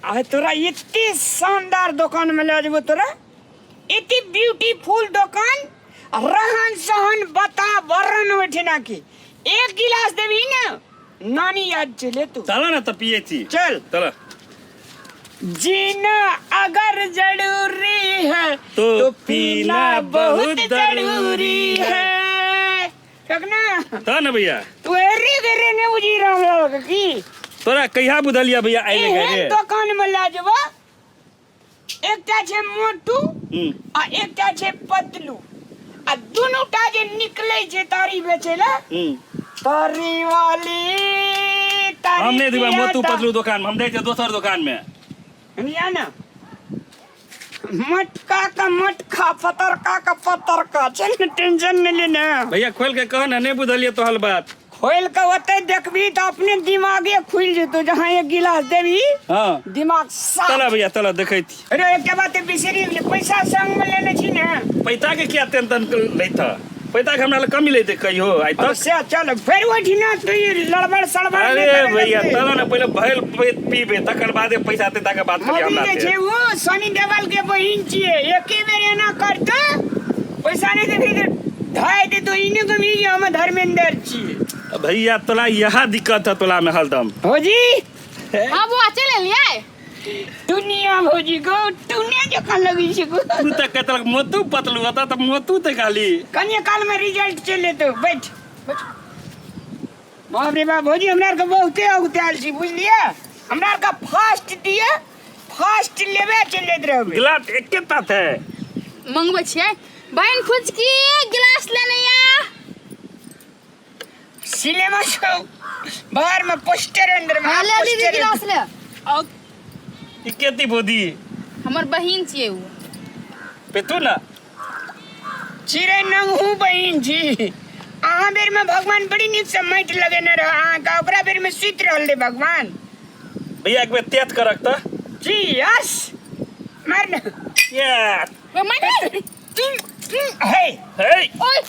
आ तोरा एते शानदार दोकान में ले जेबो तोरा, एते ब्यूटीफुल दोकान, रहन सहन वातावरण ओहिठिना के। एक गिलास देबही ना नानी याद चले तू। चला ना तऽ पियै छी। चल। चल। जीना अगर जरूरी है तो पीना बहुत जरूरी है। ठीक ना? तऽ ने भैया। तू एरे गेरे ने बुझी रामलाल के की? तोरा कहिया बुझलिया भैया आइ एहन दोकान में लए जेबो, एकटा छै मोटू आ एकटा छै पतलू, आ दुनू टा जे निकलै छै तारी बेचै लए, तारी वाली तारी। हम नहि देबै पियाता। मोटू पतलू दोकान में, हम दै छियै दोसर दोकान में। सुनिया ना, मटका का मटका, पतरका का पतरका। चल न, टेंशन नहीं लेना। भैया खोल के कह ना, नहीं बुझलिए तोहर बात। खोल के ओते देखबी तो अपने दिमागे खुल जेतो, जहाँ एक गिलास देबी दिमाग साफ। चला भैया चला, देखै छी। अरे एक बात बिसरी गेली, पैसा संग में लेने छी ने। पैसा के किया टेंशन लैत? पैसा के हमरा लग कमी लैते कहियो आइ अब तक? से चल फेर ओहिठिना तू ई लड़बड़ सड़बड़ अरे नहि करे भैया लगतै। चलो ना, पहिले भैल पीबे तकर बादे पैसा तैसा के बात करिए मम्मी हमरा जे से। छै ओ सनी देवल के बहिन छियै, एके बेर एना करतै पैसा नहि देबही तऽ ढाई देतो। इने को मिल हम धर्मेंद्र छियै। भैया तोला यह दिक्कत है तोला में हरदम। भौजी। हाँ बुआ, चलि एलियै। दुनिया भौजी गो टुने जकाँ लगै छै गो। तू तऽ कहतलक मोतू पतलू, ओतऽ तऽ मोतू तऽ खाली। कनिए काल में रिजल्ट चलि एतौ, बैठ। बाप रे बाप, भौजी हमरा आरके बहुते औगतायल छी बुझलियै, हमरा आरके फर्स्ट दिए फर्स्ट लेबे चलि जाइत रहबै। गिलास एके ता है। मंगबै छियै बहिन फुचकी, गिलास लेने या। सिनेमा छौ बाहर में पोस्टर, अंदर में। हाँ, ले दीदी। पोस्टर। गिलास ले। और ई केती बोदी? हमर बहिन छियै उ। पेतू ना। चिड़ै नंगहू बहिन छी। अहाँ बेर में भगवान बड़ी नीक से माटि लगेने रह अहाँके, ओकरा बेर में सुति रहल रहे भगवान। भैया एक बेर तेत करक तऽ। जी यस, मार न। ये। ओए मार। हे। हे। ओए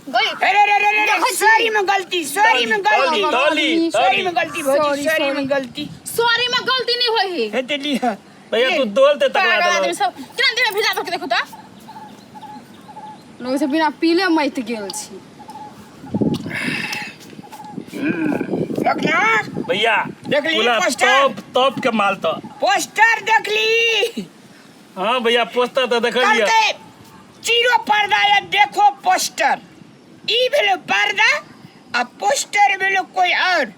गई। अरे अरे अरे अरे, सॉरी में गलती, सॉरी में गलती। ताली। सॉरी में गलती भौजी। Sorry, sorry sorry. में गलती। सॉरी में गलती नहीं होई है। हे ते लिहा। भैया तू डोलते तकरा पागल आदमी देलक। सब केना देह में भिजा दो के देखो त। लोग सब बिना पीले मति गेल छी। रखना। भैया देख ली पूरा पोस्टर। टॉप टॉप के माल तो। पोस्टर देखली? हाँ भैया, पोस्टर तो देखलिए। कहलकै चीरो पर्दा या देखो पोस्टर, ई भेलो पर्दा आ पोस्टर भेलो कोई और।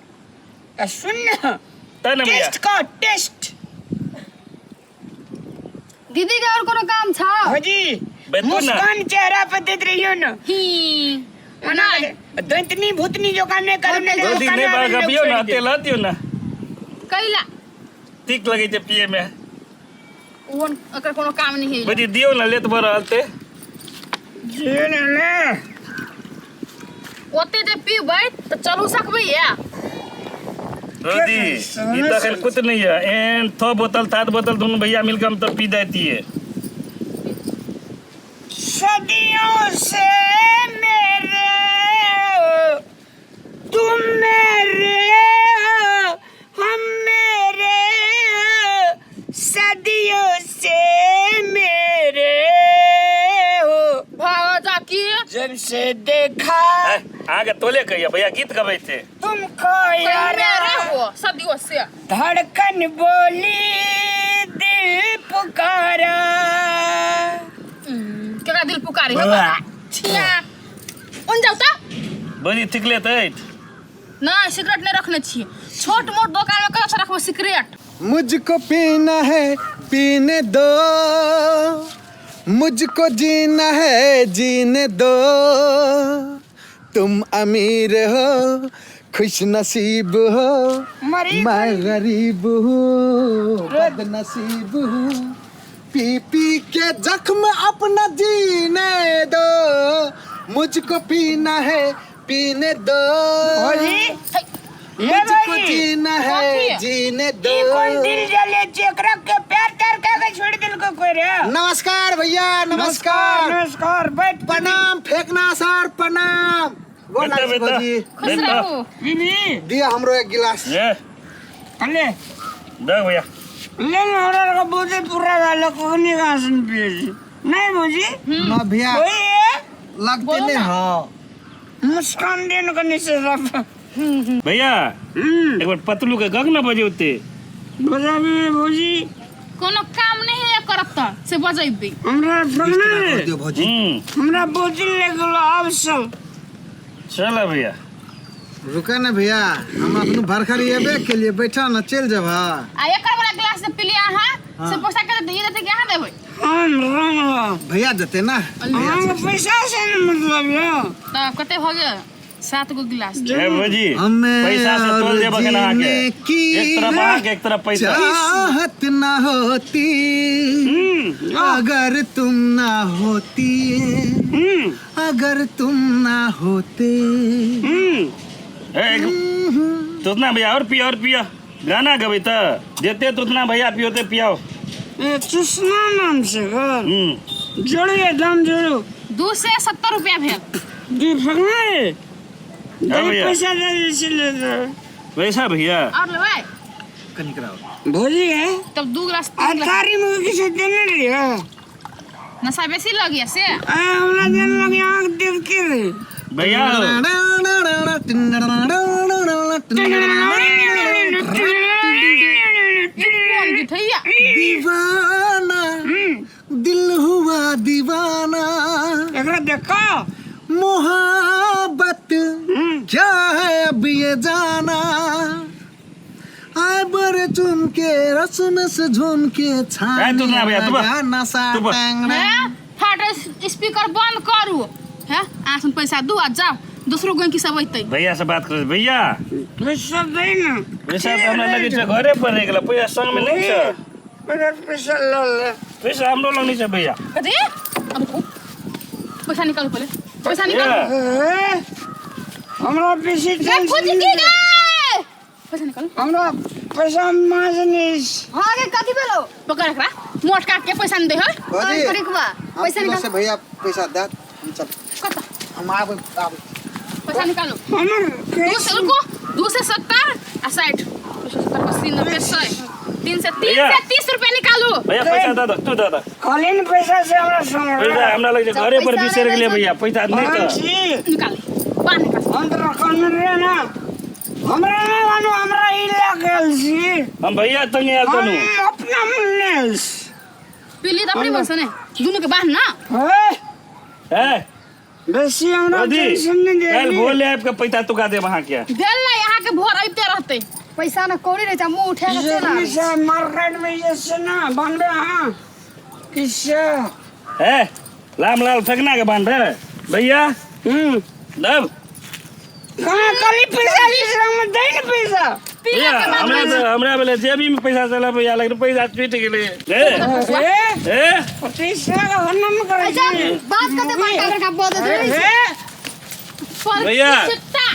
आ सुन न। तै ने भैया। टेस्ट कर टेस्ट। दीदी के और कोनो काम छा? भौजी। बैठू ना। मुस्कान चेहरा पर देत रहियो न। ही। ओना दैतनी भूतनी जोका नहि करू ने। दो दिन नहीं बार गपियो ना, तेल दियो ना। कैला? तीक लगे छै पिए में। ओहन एकर कोनो काम नहीं है। भौजी दियो ना, लेत भर रहल ते। जे ने ने। ओते जे पीबै तऽ चलू सकबै या? रोदी ई तो अखन कुछ नहीं है, एन थो बोतल सात बोतल दोनों भैया मिलकर हम तो पी जाती है। सदियों से मेरे हो, तुम मेरे हो, हम मेरे हो, सदियों से मेरे हो। भाग जा की। जब से देखा ए, आगे तोले कहिया भैया गीत गबै छै। तुमको यारा। मेरे हो सदियों से। धड़कन बोली दिल पुकारा। केकरा दिल पुकारे है छिया? उन जाऊ त। बड़ी थिकले तऽ ना, सिगरेट नहीं रखने छियै। छोट मोट दोकान में कहाँ से रखबै सिगरेट? मुझको पीना है पीने दो, मुझको जीना है जीने दो। तुम अमीर हो, खुश नसीब हो, मरी। मैं गरीब हूँ, बदनसीब हूँ। पी पी के जख्म अपना जीने दो, मुझको पीना है पीने दो, भौजी ये मुझको भौजी जीना कथी है है? जीने दो। ई कोन दिल जले चेकरा के प्यार त्यार के के छोड़ दिल को कोई रे? नमस्कार भैया, नमस्कार। नमस्कार, बैठ। प्रणाम फेंकना सर, प्रणाम। गोर बेटा, लागै छी बेटा। भौजी। खुश बेटा। रहू। मिमी। दिअ हमरो एक गिलास। ये अले। देख भैया। लेकिन हमरा के बोतल पूरा वाला कखनी कहाँ से पिए छी नहीं भौजी ना भैया वही है लगते नहीं हाँ मुस्कान देन कनी से सब भैया हम्म एक बार पतलू के गग न बजेते बजाबी भौजी कोनो काम नहीं है करब त से बजेबे हमरा पकड़ा कर रे दियो भौजी हम्म हमरा बोतल ले गेलो आब सब चल भैया रुका ना भैया हम अपनो भरखरी एबे के लिए बैठा ना चल जब हाँ आ एकर वाला गिलास से पी लिया अहाँ से पैसा के दिए देते कि अहाँ देबै हम रंग भैया देते ना हम पैसा से न मतलब यो तऽ कते भऽ गेल 7 गो गिलास ए भौजी हमें पैसा से तोल और देबो केना अहाँके जीने की एक तरफ अहाँके एक तरफ पैसा चाहत ना होती हम्म अगर तुम ना होती हम्म अगर तुम ना होते हम्म ए, तो उतना भैया और पिया और पिया गाना गबै तऽ जेते तो उतना भैया पियोते पियाओ ए चुसना नाम से घर हम्म जोड़िए दाम जोड़ो 270 रुपया भेल दी फगना रे हाँ दे भैया। पैसा दे दे से ले दे वैसा भैया और लेबै कनिक कराओ भोजी है तब 2 गिलास आ 3 गिलास तारी में किसे देने रही है नशा बेसी लगिया से आ हमरा देने लगे आँख देखते रही भैया कोन गीत हैया दीवाना दिल हुआ दीवाना एकरा देखो मोहब्बत क्या है अब ये जाना आए बर चुम के रस्म से झूम के ए, तू ना भैया, तू बा। छाने नशा तू बा। टांगड़ा। हे फाटे स्पीकर बंद करू हे अहाँ सन पैसा दू आ जाओ दोसरो गंकी सब अइतै भैया से बात करो भैया पैसा दे ना पैसा तऽ हमरा लगे छै घरे पर रहि गेल पैसा संग में नहीं छै मेरा पैसा ल ले पैसा हमरो लग नहीं छै भैया कथी अब रुकू। पैसा निकालू पहिले पैसा निकालू भैया, ए, हमरा बेसी गे टेंशन फुजकी नहीं। गे पैसा निकालू हमरा पैसा मांगने हाँ गे कथी भेलो पकड़ एकरा मोट काट के पैसा नहीं दे है भौजी, और रुकबा हम पैसा तीनों निकाल से भैया पैसा दे हम चल कत हम आबे आबे पैसा निकालू हमर 200 रुको 270 आ 60 270 80 90 100 300 भैया। 330 रुपया निकालू भैया पैसा दे दो तू दे दो कहलिन पैसा से हमरा पैसा समझ हमरा लगे छै घरे पर पैसा बिसरि नहि गेलियै छै। भैया पैसा नहीं हम तऽ छी निकाली बाहर निकाल हम तो रखन रे ना हमरा ना मानो हमरा ई लागल छी हम भैया संगे आयल हम तनु अपना मुन्ने पीली तऽ अपने बस ने दुनू के बाहर ना हे ए बेसी हमरा भौजी टेंशन नहीं दे काल्हि भोर ले आबि के पैसा तुका देब अहाँके देल नहीं अहाँ के भोर अबिते रहतै पैसा ना कौड़ी रहै छै मुंह उठा के चल आबै से मार्केट में जैसे ना बनबे हाँ किससे ए लाम लाल फेकना के बांध रे भैया हम्म दब कहाँ कली पैसा ली हम दे ना पैसा पीला भैया के बाद हमरा तऽ हमरा भेलै जेबी में पैसा चला भैया लेकिन पैसा छूटि गेलै ए ए ए पैसा का हनम करे अच्छा बात कते बड़का बड़का बजैत रहै छै ए भैया। प्रतिष्ठा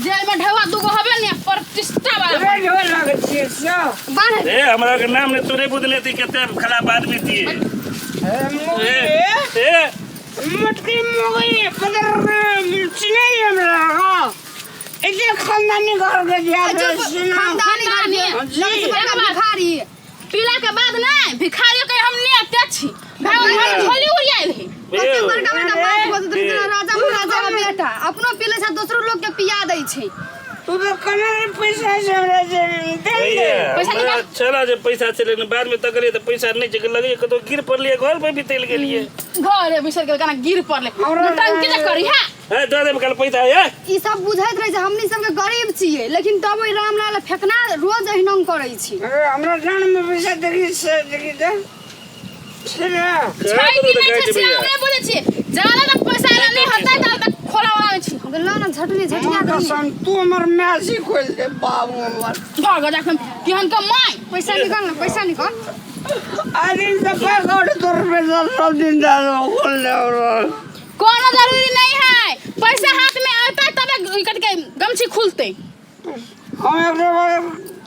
जेल में ढेवा दूगो हबे ने प्रतिष्ठा वाला रे ढोल लगे छियै सब बान्ह ए हमरा के नाम ने तोरे बुझले थी कते खराब आदमी थी ए ए ए मटकी मोगी पदर चिनै हमरा हाँ एते खानदानी घर के दिया अच्छा, खानदानी घर के खानदानी। लगै छै बड़का भिखारी पीला के बाद नहीं भिखारियों के हम ने अते छी भाई हम झोली उड़ आयल है कते बड़का बड़का बात बजैत रहै छै राजा महाराजा के बेटा अपनो पी लै छै दोसरो लोग के पिया दै छै तू तो कना रे पैसा से हमरा जे दे भैया पैसा हमरा निकाल। चला जे पैसा चले ने बाद में तकलिए तऽ पैसा नहीं छै लगे कतौ गिर पड़लिए घर पर बितैल गेलिए घरे बिसर गेल केना गिर पड़ले नौटंकी जे करी है ए दऽ देब कल पैसा ए ई सब बुझैत रहै छै हमनी सबके गरीब छियै लेकिन तब ओहि रामलाल फेकना रोज अहिना करै छी अरे हमरा जान में पैसा देखी से देखी दे छै ने छै कि नहीं छै से हम नहीं बुझै छियै जादा तक पैसा एला नहीं होतै ताल तक खोला वाला छी ल न झटनी झटिया माँ दही कसम तू हमर मैसी खोल दे बाबू हमर भाग जाखन केहन के माय पैसा निकाल न पैसा निकाल आदिन से पैसा दो रुपये सब दिन दे दो खोल दे हमरा कोनो जरूरी नहीं है पैसा हाथ में आता तबे कट के गमछी खुलते हम एक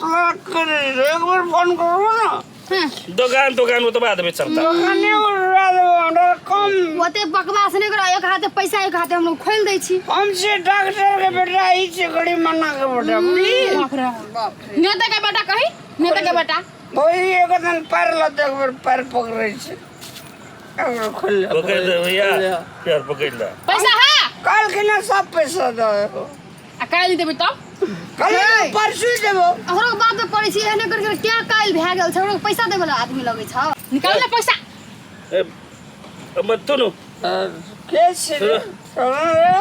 बार करे एक बार फोन करू ना हाँ दोकान दोकान ओतबा देबै चलता दोकाने उड़ा देबो हमरा कम ओते बकवास नहि करो एक हाथे पैसा एक हाथे हम लोग खोलि दै छी हम से डॉक्टर के बेटा ई छै गरीब मना के बेटा बुझली बाप रे नेता के बेटा कही नेता के बेटा भौजी एक दिन पैर लऽ एक बेर पैर पकड़ै छै। एक खोल ले। पकड़ दे भैया, पैर पकड़ ले। पैसा है? काल के ना सब पैसा दे। आ काल्हि देबै तब? कल परसू देबो। ओकरो बात में पड़ै छी एहने करके क्या काल्हि भए गेल छै, ओकरो पैसा देबै वाला आदमी लगै छौ। निकाल ना पैसा। ए, मत सुनो। के छै रे? सुनो रे।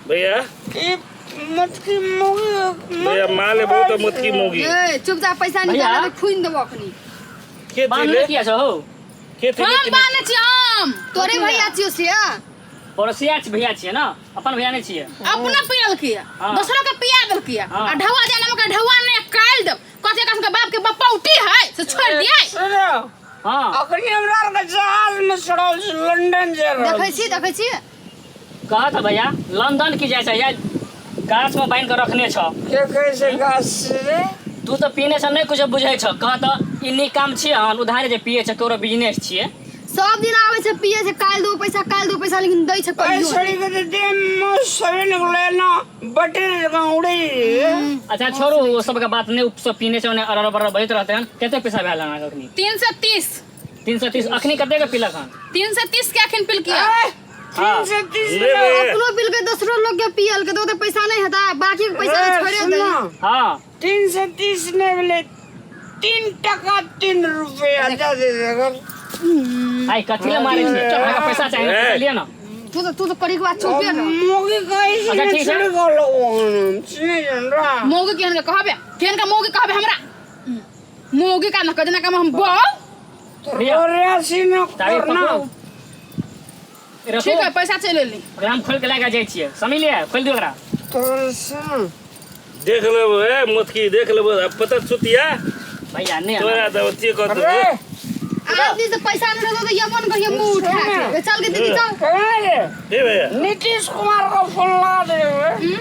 भैया। ई मटकी मोगी। भैया माल है बहुत मटकी मोगी। ए चुपचाप पैसा निकाल के खुइन देबो अखनी। के बान्हले थिले किया छौ हौ? के थिले? हम बान्हने छी हम। तोरे भैया छियो से। पड़ोसिया छी भैया छियै ना, अपन भैया नहि छियै। अपना पियल किया, हाँ। दोसरो के पिया देलकिया। हाँ। आ ढौआ जाना मकर ढौआ ने काल देब। कथी का बाप के बपौटी है से छोड़ दिए। सुनो। हाँ। अखनी हमरा आर के जहाज में चढ़ल छी, लंदन जा रहल। देखै छी, देखै छी। कहत भैया लंदन की जाइ छै या गाछ में बान्हि के रखने छौ। के कहै छै गाछ रे? तू तऽ पीने छ नहि कुछो बुझै छ। कह तऽ ई नीक काम छियै हन? उधारे जे पिए छ केकरो बिजनेस छियै। सब दिन आबै छै पिए छै, काल्हि दो पैसा, काल्हि दो पैसा, लेकिन दै छै कहियो। छोड़ी के तऽ देह में सभी निकले ना बटर जकाँ उड़ै। अच्छा छोड़ू ओ सबके बात नहि, ओ सब पीने छै ओने अरर बरर बजैत रहतै हन। कते पैसा भेल अहाँके अखनी? 330। 330। अखनी कते के पीलक हन? 330 के अखन पिलकिया। 330। ले बे। अपनो बिल के दोसरो लोग के पियल के तो ओते पैसा नहीं हेता, बाकी के पैसा तो छोड़े दे। हाँ। 330 नहि भेलै, 3 टका 3 रुपया दे दे देगर। आइ कथी ले मारै छी? अहाँके पैसा चाही? पैसा लिअ ना। तू तो करी के बाद चुपे रह। मोगी कहै छै। अच्छा, ठीक छै। छोड़ि गेलौ चिन्है जन रा। मौगी केहन के कहबे, केहन के मौगी कहबे हमरा? मौगी का न कजना का हम बौ। भैया। तोरे सीना चाबी करना। पकड़ू। रखू। ठीक है, पैसा चलि एली। ओकरा हम खोल के लए के जाइ छियै, समझलियै? खोलि दियौ ओकरा। तोरे सीना देख लेबो ए मोटकी, देख लेबो। अब पता छुतिया भैया नहि तोरा आना। तऽ अथिये कऽ अरे देबो। आदमी से पैसा नहीं रहतो तो यमन कहिए मुंह उठा के चल के दीदी चल। कहाँ रे? ए भैया, नीतीश कुमार को फोन लगा दे रे।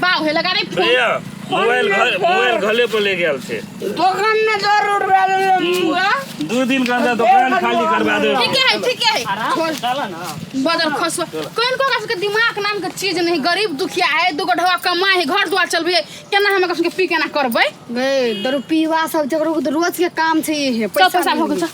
बाउ हे लगा रे फोन। भैया मोबाइल घर, मोबाइल घरे पर ले गेल छै। दुकान में जरूर भेल मुआ। 2 दिन के अंदर दुकान खाली करवा देब। ठीक है, ठीक है। आराम से चल ना। बदल खसुआ कोन को के दिमाग नाम के चीज नहीं। गरीब दुखिया है, दूगो ढवा कमा है, घर द्वार चलबे केना? हम के पी केना करबै? गए दरू पीवा सब जकरो रोज के काम छै ये। चल पैसा भऽ गेल, चल।